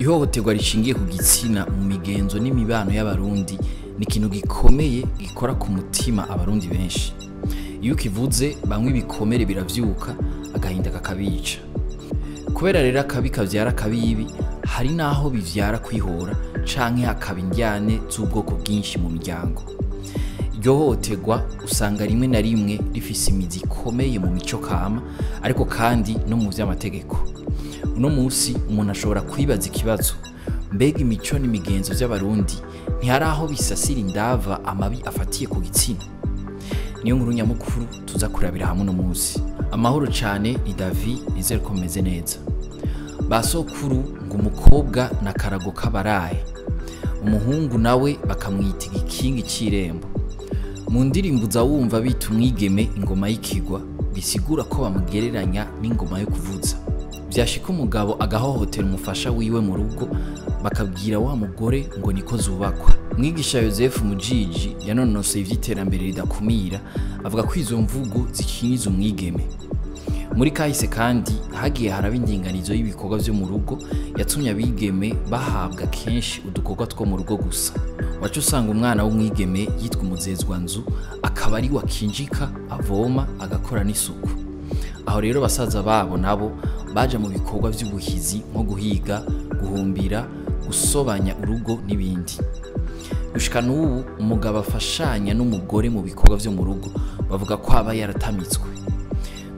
Ihohoterwa rishingiye ku gitsina mu migenzo n'imibano y'Abarundi ni ikintu gikomeye gikora ku mutima Abarundi benshi. Iyo ukivuze bamwe ibikomere biravyuka, agahinda kakabica. Kubera rero akabi kavyara akabibi, hari naho bivyara kwihora canke hakaba indyane z'ubwoko bwinshi mu miryango. Iryo hohoterwa usanga rimwe na rimwe rifise imizi ikomeye mu mico kama, ariko kandi no mu vy'amategeko. Uno musi umuntu ashobora kwibaza ikibazo: mbega imico n'imigenzo vy'Abarundi ntihari aho bisasira indava amabi afatiye ku gitsina? Niyo nkuru nyamukuru tuza kurabira hamwe uno musi. Amahoro cane, ni Davi, nizere ko mumeze neza. Ba sokuru ngo umukobwa na karago k'abaraye, umuhungu nawe bakamwita igikingi c'irembo. Mu ndirimbo uza wumva bita umwigeme ingoma y'ikigwa, bisigura ko bamugereranya n'ingoma yo kuvuza. Vyashika umugabo agahohotera umufasha wiwe mu rugo, bakabwira wa mugore ngo niko zubakwa. Mwigisha Yozefu Mujiji yanonosoye ivy'iterambere ridakumira, avuga ko izo mvugo zikinyiza umwigeme. Muri kahise kandi hagiye haraba indinganizo y'ibikorwa vyo mu rugo yatumye abigeme bahabwa kenshi udukorwa two mu rugo gusa. Waca usanga umwana w'umwigeme yitwa umuzezwanzu, akaba ari we akinjika, avoma, agakora n'isuku. Aho rero basaza babo nabo baja mu bikorwa vy'ubuhizi nko guhiga, guhumbira, gusobanya urugo n'ibindi. Gushika n'ubu umugabo afashanya n'umugore mu bikorwa vyo mu rugo bavuga ko aba yaratamitswe.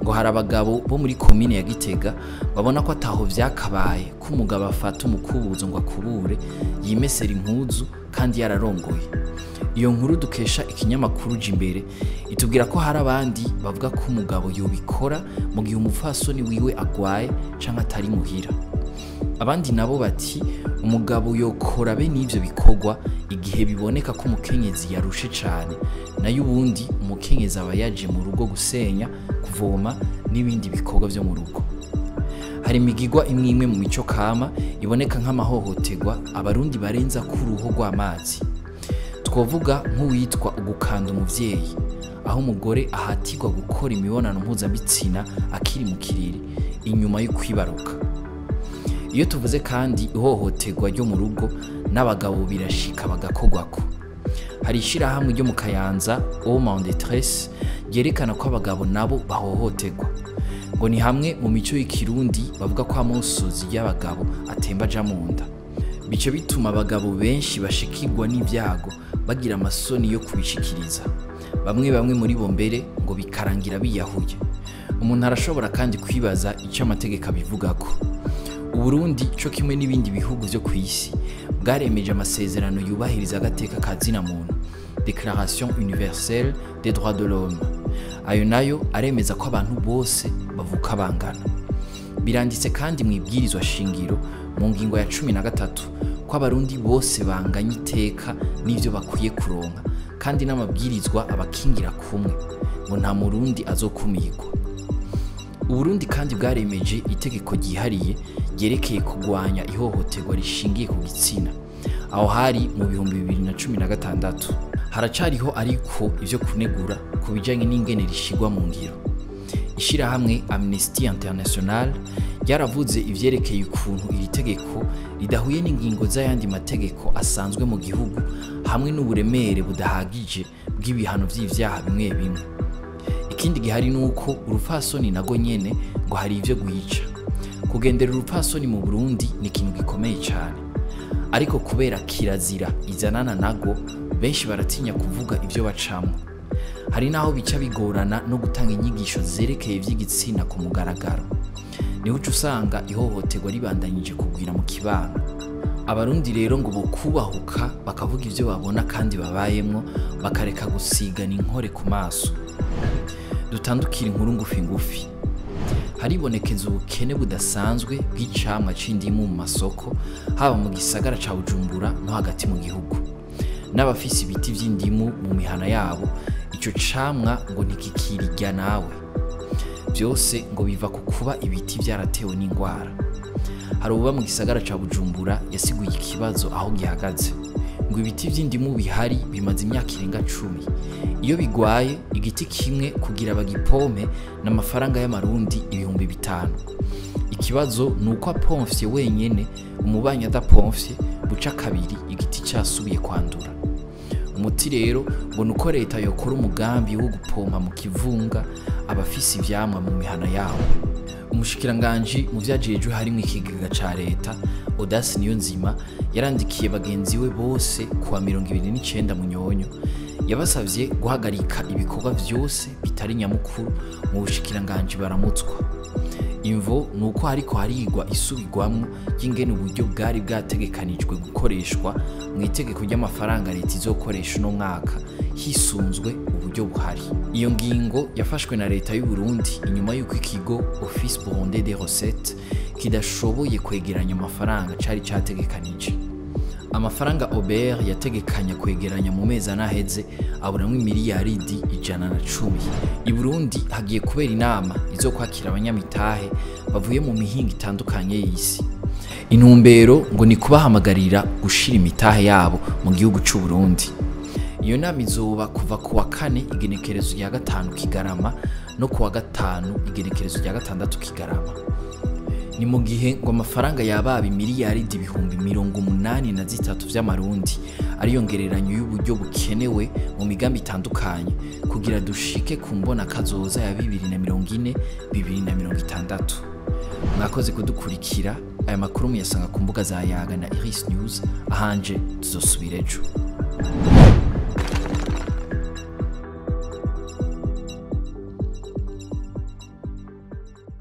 Ngo hari abagabo bo muri komine ya Gitega babona ko ataho vyakabaye ko umugabo afata umukubuzo ngo akubure, yimesera impuzu kandi yararongoye. Iyo nkuru dukesha ikinyamakuru Jimbere itubwira ko hari abandi bavuga ko umugabo yobikora mu gihe umupfasoni wiwe agwaye canke atari muhira. Abandi nabo bati umugabo yokora be n'ivyo bikorwa igihe biboneka ko umukenyezi yarushe cane, nayo ubundi umukenyezi aba yaje mu rugo gusenya, kuvoma n'ibindi bikorwa vyo mu rugo. Hari imigigwa imwe imwe mu mico kama iboneka nk'amahohoterwa Abarundi barenza ku ruhu rw'amazi. Twovuga nk'uwitwa ugukanda umuvyeyi, aho umugore ahatirwa gukora imibonano mpuzabitsina akiri mu kiriri inyuma yo kwibaruka. Iyo tuvuze kandi ihohoterwa ryo mu rugo, n'abagabo birashika bagakorwako. Hari ishirahamwe ryo mu Kayanza, Homme en détresse, ryerekana ko abagabo nabo bahohoterwa. Ngo ni hamwe mu mico y'ikirundi bavuga ko amosozi y'abagabo atemba aja mu nda. Bice bituma abagabo benshi bashikirwa n'ivyago bagira amasoni yo kubishikiriza. Bamwe bamwe muri bo mbere ngo bikarangira biyahuye. Umuntu arashobora kandi kwibaza ico amategeko abivugako. Uburundi co kimwe n'ibindi bihugu vyo kw'isi bwaremeje amasezerano yubahiriza agateka ka zina muntu, Déclaration universelle des droits de l'homme. Ayo nayo aremeza ko abantu bose bavuka bangana. Biranditse kandi mw'ibwirizwa shingiro mu ngingo ya 13 ko Abarundi bose banganya iteka n'ivyo bakwiye kuronka, kandi n'amabwirizwa abakingira kumwe, ngo nta Murundi azokumirwa. Uburundi kandi bwaremeje itegeko ryihariye ryerekeye kurwanya ihohoterwa rishingiye ku gitsina. Aho hari mu 2016. Haracariho ariko ivyo kunegura ku bijanye n'ingene rishigwa mu ngiro. Ishirahamwe Amnesty International ryaravuze ivyerekeye ukuntu iri tegeko ridahuye n'ingingo z'ayandi mategeko asanzwe mu gihugu, hamwe n'uburemere budahagije bw'ibihano vy'ivyaha bimwe bimwe. Ikindi gihari nuko urupfasoni nago nyene ngo hari ivyo guhica. Kugendera urupfasoni mu Burundi ni ikintu gikomeye cane, ariko kubera kirazira izanana nago, benshi baratinya kuvuga ivyo bacamwo. Hari naho bica bigorana no gutanga inyigisho zerekeye ivy'igitsina ku mugaragaro. Niho uca usanga ihohoterwa ribandanyije kugwira mu kibano. Abarundi rero ngo bokubahuka bakavuga ivyo babona kandi babayemwo, bakareka gusigana inkore ku maso. Dutandukire inkuru ngufi ngufi. Haribonekeza ubukene budasanzwe bw'icamwa c'indimu mu masoko, haba mu gisagara ca Bujumbura no hagati mu gihugu. N'abafise ibiti vy'indimu mu mihana yabo, ico camwa ngo ntikikirirya nawe. Vyose ngo biva ku kuba ibiti vyaratewe n'ingwara. Hari uwuba mu gisagara ca Bujumbura yasiguye ikibazo aho gihagaze. Ngo ibiti vy'indimu bihari bimaze imyaka irenga 10. Iyo bigwaye igiti kimwe kugira bagipompe n'amafaranga y'amarundi 5000. Ikibazo ni uko apomfye wenyene, umubanyi adapomfye, buca kabiri igiti casubiye kwandura. Umuti rero ngo ni uko leta yokora umugambi wo gupompa mu kivunga abafise ivyamwa mu mihana yabo. Umushikiranganji mu vyajejwe harimwo ikigega ca leta, Audace Niyonzima, yarandikiye bagenzi we bose kuwa 29 Munyonyo, yabasavye guhagarika ibikorwa vyose bitari nyamukuru mu bushikiranganji baramutswa. Imvo ni uko hariko harigwa isubirwamwo ry'ingene uburyo bwari bwategekanijwe gukoreshwa mu itegeko ry'amafaranga leta izokoresha uno mwaka hisunzwe uburyo buhari. Iyo ngingo yafashwe na leta y'u Burundi inyuma y'uko ikigo Office Burundais des Recettes kidashoboye kwegeranya amafaranga cari categekanije. Amafaranga OBR yategekanya kwegeranya mu mezi anaheze aburamwo imiliyaridi 110. I Burundi hagiye kubera inama izokwakira abanyamitahe bavuye mu mihingo itandukanye y'isi. Intumbero ngo ni kubahamagarira gushira imitahe yabo mu gihugu c'u Burundi. Iyo nama izoba kuva ku wa kane igenekerezo rya 5 Kigarama no ku wa 5 igenekerezo rya 6 Kigarama. Ni mu gihe ngo amafaranga yababa imiliyaridi 83 vy'amarundi ariyo ngereranyo y'uburyo bukenewe mu migambi itandukanye kugira dushike ku mbona kazoza ya 2040 2060. Mwakoze kudukurikira. Aya makuru muyasanga ku mbuga za Yaga na Iris News. Ahanje tuzosubira ejo.